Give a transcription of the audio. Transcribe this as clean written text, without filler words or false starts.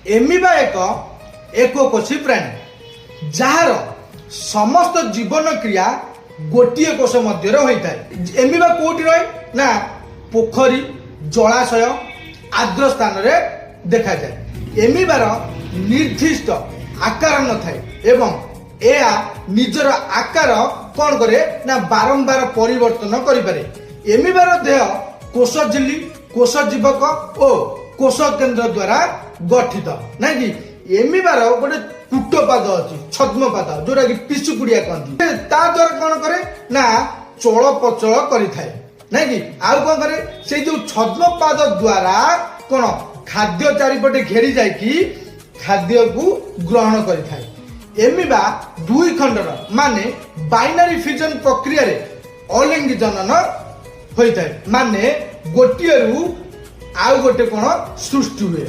ଏମିବା ଏକ ଏକକୋଷୀ ପ୍ରାଣୀ, ଯାହାର ସମସ୍ତ ଜୀବନ କ୍ରିୟା ଗୋଟିଏ କୋଷ ମଧ୍ୟରେ ହୋଇଥାଏ। ଏମିବା କୋଉଠି ରହେ ନା ପୋଖରୀ, ଜଳାଶୟ, ଆର୍ଦ୍ର ସ୍ଥାନରେ ଦେଖାଯାଏ। ଏମିବାର ନିର୍ଦ୍ଦିଷ୍ଟ ଆକାର ନଥାଏ ଏବଂ ଏହା ନିଜର ଆକାର କଣ କରେ ନା ବାରମ୍ବାର ପରିବର୍ତ୍ତନ କରିପାରେ। ଏମିବାର ଦେହ କୋଷ ଝିଲ୍ଲି, କୋଷ ଜୀବକ ଓ କୋଷ କେନ୍ଦ୍ର ଦ୍ୱାରା ଗଠିତ, ନାଇଁ କି? ଏମିବାର ଗୋଟେ କୁଟପାଦ ଅଛି, ଛଦ୍ମପାଦ, ଯୋଉଟା କି ପିସୁପୁଡିଆ କହନ୍ତି। ତା ଦ୍ୱାରା କଣ କରେ ନା ଚଳପ୍ରଚଳ କରିଥାଏ, ନାଇଁ କି? ଆଉ କଣ କରେ? ସେଇ ଯୋଉ ଛଦ୍ମପାଦ ଦ୍ୱାରା କଣ ଖାଦ୍ୟ ଚାରିପଟେ ଘେରି ଯାଇକି ଖାଦ୍ୟକୁ ଗ୍ରହଣ କରିଥାଏ। ଏମିବା ଦୁଇ ଖଣ୍ଡର, ମାନେ ବାଇନାରୀ ଫିଜନ ପ୍ରକ୍ରିୟାରେ ଅଲିଙ୍ଗୀ ଜନନ ହୋଇଥାଏ, ମାନେ ଗୋଟିଏରୁ ଆଉ ଗୋଟେ କଣ ସୃଷ୍ଟି ହୁଏ।